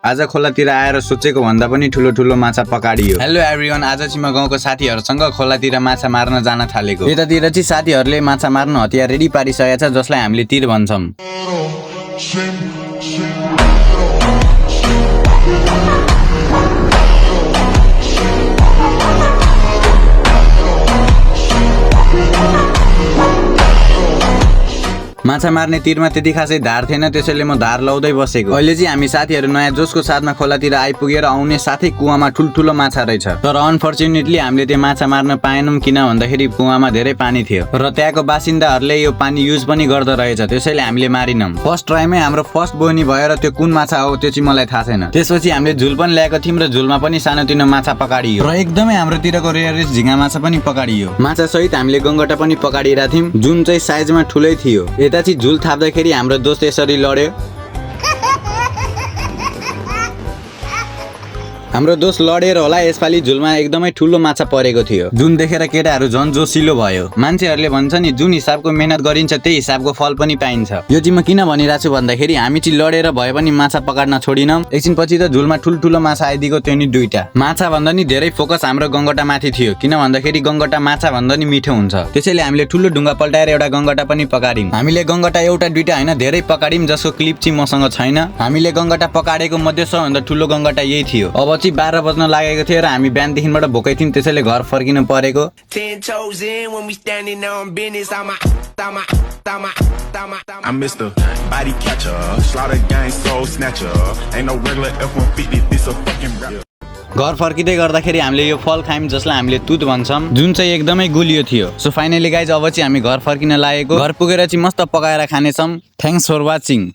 आज खोलातिर आएर सोचेको भन्दा पनि ठुलो ठुलो माछा पकाडियो। हेलो एभ्रिवान, आज चाहिँ म गाउँको साथीहरुसँग खोलातिर माछा मार्न जान थालेको। यतातिर चाहिँ साथीहरुले माछा मार्न हतियार रेडी पारिसकेका छ जसलाई हामीले तीर भन्छौं। माछा मार्ने तीरमा त्यति खासै धार थिएन, त्यसैले म धार लाउँदै बसेको। अहिले चाहिँ हामी साथीहरु नयाँ जोशको साथमा खोलातिर आइपुगेर आउने साथै कुवामा ठुलठुलो माछा रहेछ। तर अनफर्चुनेटली हामीले त्यो माछा मार्न पाएनौं, किन भन्दाखेरि कुवामा धेरै पानी थियो र त्यहाँको बासिन्दाहरुले यो पानी युज पनि गर्दै रहेछ, त्यसैले हामीले मारिनौं। फर्स्ट ट्राइमै हाम्रो फर्स्ट बोनी भएर त्यो कुन माछा हो त्यो चाहिँ मलाई थाहा छैन। त्यसपछि हामीले झुल पनि ल्याएको थियौं र झुलमा पनि सानोतिनो माछा पकाडियो र एकदमै हाम्रोतिरको रेयरेस्ट झिंगा माछा पनि पकाडियो। माछा सहित हामीले गंगटा पनि पकाडिरा थियौं, जुन चाहिँ साइजमा ठुलै थियो। यता चाहिँ झुल थाप्दाखेरि हाम्रो दोस्त यसरी लड्यो। हाम्रो दोस्त लडेर होला यसपालि झुलमा एकदमै ठुलो माछा परेको थियो, जुन देखेर केटाहरु झन् जोसिलो भयो। मान्छेहरुले भन्छ नि जुन हिसाबको मेहनत गरिन्छ त्यही हिसाबको फल पनि पाइन्छ। यो चाहिँ म किन भनिराछु भन्दाखेरि हामी चाहिँ लडेर भए पनि माछा पकाड्न छोडिनौं। एकछिनपछि त झुलमा ठुलठुलो माछा आइदिएको थियो नि दुईटा। माछा भन्दा नि धेरै फोकस हाम्रो गंगटा माथि थियो, किन भन्दाखेरि गंगटा माछा भन्दा नि मिठो हुन्छ। त्यसैले हामीले ठुलो ढुङ्गा पल्टाएर एउटा गंगटा पनि पकाड्यौं। हामीले गंगटा एउटा दुईटा हैन धेरै पकाड्यौं, जसको क्लिप चाहिँ मसँग छैन। हामीले गंगटा पकाडेको मध्ये सबभन्दा ठुलो गंगटा यही थियो। अब चाहिँ 12 बज्न लागेको थियो र हामी बिहानदेखिबाट भोकै थियौं, त्यसैले घर फर्किनु परेको। I'm Mr. Body Catcher, Slaughter Gang Soul Snatcher. Ain't no regular F-150, this a fucking rap. घर फर्किँदै गर्दाखेरि हामीले यो फल खायौं जसलाई हामीले तुत भन्छौं, जुन चाहिँ एकदमै गुलियो थियो। सो फाइनली गाइज अब चाहिँ हामी घर फर्किन लागेको। घर पुगेर चाहिँ मस्त पकाएर खानेछौं। Thanks for watching.